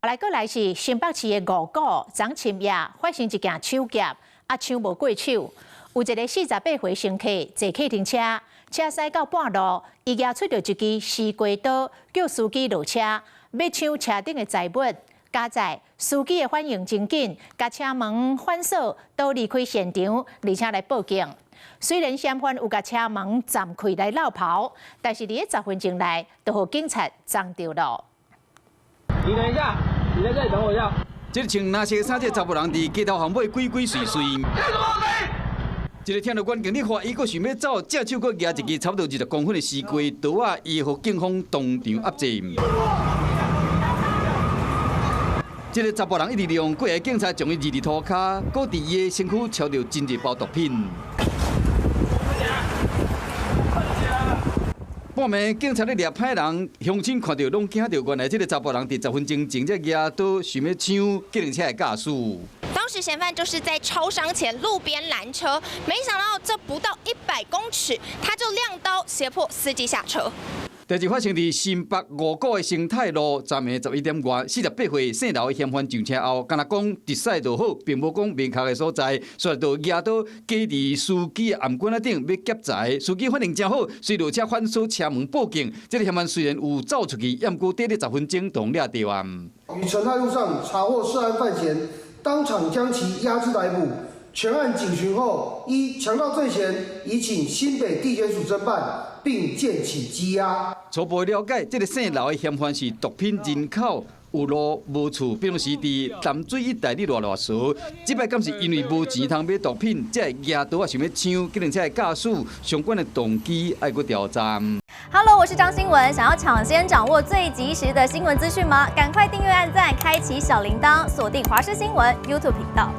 來閣來是新北市的五股，昨深夜發生一件手劫，啊搶無過手，有一个48歲乘客坐計程車，車駛到半路，伊舉出著一支西瓜刀，叫司機落車，欲搶車頂的財物。佳哉司機的反應真緊，共車門反鎖，都離開現場，而且來報警。雖然嫌犯有共車門鏨開來落跑，但是佇咧10分鐘內，就予警察摠著囉。你等一下，你在這裡等我一下。這個穿藍色衫這個查埔人佇街頭巷尾鬼鬼祟祟。一个聽著遠鏡咧話，伊閣想欲走，正手閣舉一支差不多20公分的西瓜刀仔，伊予警方當場壓制。這个查埔人一直利用過來警察將伊貳佇塗跤，閣佇伊的身軀抄著真濟包毒品。半暝警察咧掠歹人，鄉親看著攏驚著，原來這个查埔人佇10分鐘前才舉刀想欲搶計程車的駕駛。當時嫌犯就是在超商前路邊攔車，沒想到這不到100公尺，他就亮刀脅迫司機下車。代誌發生佇新北五股的生態路，昨暝11點外，48歲姓劉的嫌犯上車後，敢若講直駛就好，並無講明確的所在，所以就舉刀架佇司機的頷頸仔頂欲劫財，司機反應誠好，隨落車反鎖車門報警。這个嫌犯雖然有走出去，毋過短短10分鐘就掠著啊。於誠泰路上查獲涉案犯嫌，當場將其押至逮捕。全案警詢後，依強盜罪嫌，移請新北地檢署偵辦，並鑑請羈押。初步了解，這个姓劉的嫌犯是毒品人口，有路無厝，平常時佇淡水一帶咧賴賴趖。這擺敢是因為無錢通買毒品，才會舉刀仔想欲搶計程車的駕駛，相關的動機愛閣調查。 Hello，我是張新聞，想要搶先掌握最及時的新聞資訊嗎？趕快訂閱、按讚、開啟小鈴鐺，鎖定華視新聞 YouTube 頻道。